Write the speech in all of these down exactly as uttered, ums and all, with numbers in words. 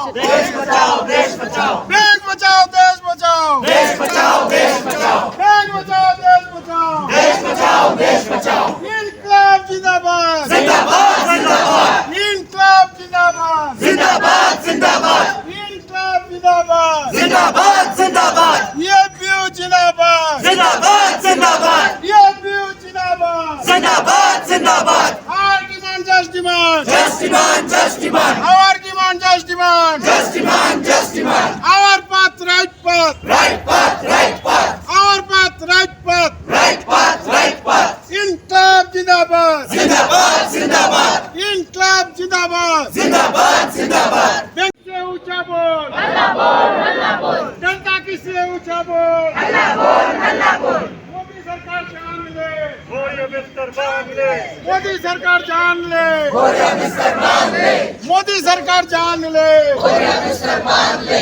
देश बचाओ, देश बचाओ। देश बचाओ, देश बचाओ। देश बचाओ, देश बचाओ। देश बचाओ, देश बचाओ। देश बचाओ, देश बचाओ। इंकलाब जिंदाबाद। जिंदाबाद, जिंदाबाद। इंकलाब जिंदाबाद। जिंदाबाद, जिंदाबाद। इंकलाब जिंदाबाद। जिंदाबाद, जिंदाबाद। ईएपीयू जिंदाबाद। जिंदाबाद, जिंदाबाद। ईएपीयू जिंदाबाद। जिंदाबाद, जिंदाबाद। Our demand, just demand. Just demand, just demand. Our demand, just demand. Just demand, just demand. Our path, right path. Right path, right path. Our path, right path. Right path, right path. इंकलाब जिंदाबाद। जिंदाबाद, जिंदाबाद। इंकलाब जिंदाबाद। जिंदाबाद, जिंदाबाद। बेंक से ऊंचा बोल। हल्ला बोल, हल्ला बोल। जनता की से ऊंचा बोल। हल्ला बोल, हल्ला बोल। मोदी सरकार जान ले। बोरिया बिस्तर बांध ले। मोदी सरकार जान ले। बोरिया बिस्तर बांध ले। मोदी सरकार जान ले। बोरिया बिस्तर बांध ले।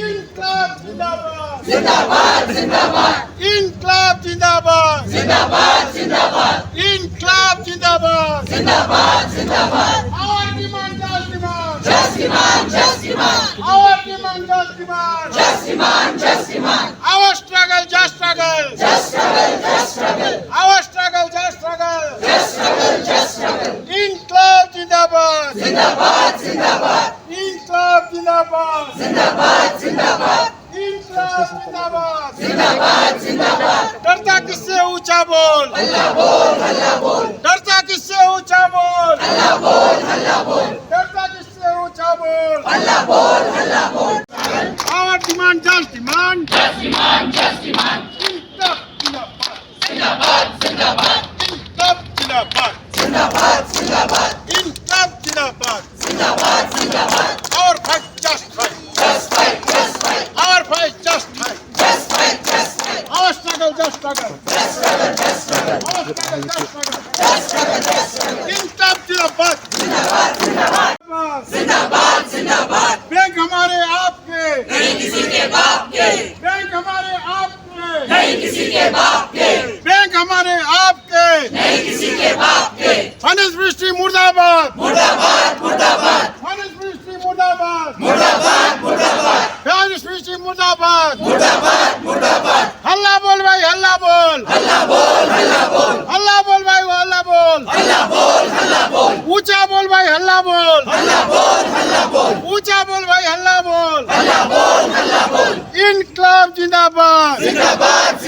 इंकलाब जिंदाबाद। जिंदाबाद, जिंदाबाद। इंकलाब जिंदाबाद। जिंदाबाद, जिंदाबाद। इंकलाब जिंदाबाद। जिंदाबाद, जिंदाबाद। Our demand, just demand. Just demand, just demand. Our demand, just demand. Just demand, just demand. Our struggle, just struggle. Just struggle, just struggle. Our struggle, just struggle. Just struggle, just struggle. इंकलाब जिंदाबाद। जिंदाबाद, जिंदाबाद। इंकलाब जिंदाबाद। जिंदाबाद, जिंदाबाद। इंकलाब जिंदाबाद। जिंदाबाद, जिंदाबाद। डरता किससे, ऊंचा बोल। हल्ला बोल, हल्ला बोल। डरता किससे, ऊंचा बोल। हल्ला बोल, हल्ला बोल। डरता किससे, ऊंचा बोल। हल्ला बोल, हल्ला बोल। Our demand, just demand. Just demand, just demand. इंकलाब जिंदाबाद। जिंदाबाद, जिंदाबाद। इंकलाब जिंदाबाद। जिंदाबाद, जिंदाबाद। इंकलाब जिंदाबाद। जिंदाबाद, जिंदाबाद। Our fight, just fight. Just fight, just fight. Our fight, just fight. Just fight, just fight. Our struggle, just struggle. Just struggle, just struggle. Our struggle, just struggle. Just struggle, just struggle. इंकलाब जिंदाबाद। जिंदाबाद, जिंदाबाद। जिंदाबाद, जिंदाबाद। बैंक हमारे आपके। नहीं किसी के बाप के। बैंक हमारे आपके। नहीं किसी के बाप के। बैंक हमारे आपके। नहीं किसी के बाप के। Finance ministry मुर्दाबाद। मुर्दाबाद, मुर्दाबाद। Finance ministry मुर्दाबाद। मुर्दाबाद, मुर्दाबाद। Finance ministry मुर्दाबाद। मुर्दाबाद, मुर्दाबाद। हल्ला बोल भाई, हल्ला बोल। हल्ला बोल, हल्ला बोल। हल्ला बोल भाई, हल्ला बोल। हल्ला बोल, हल्ला बोल। ऊंचा बोल भाई, हल्ला बोल। हल्ला बोल, हल्ला बोल। ऊंचा बोल भाई, हल्ला बोल। हल्ला बोल, हल्ला बोल। इंकलाब जिंदाबाद। जिंदाबाद,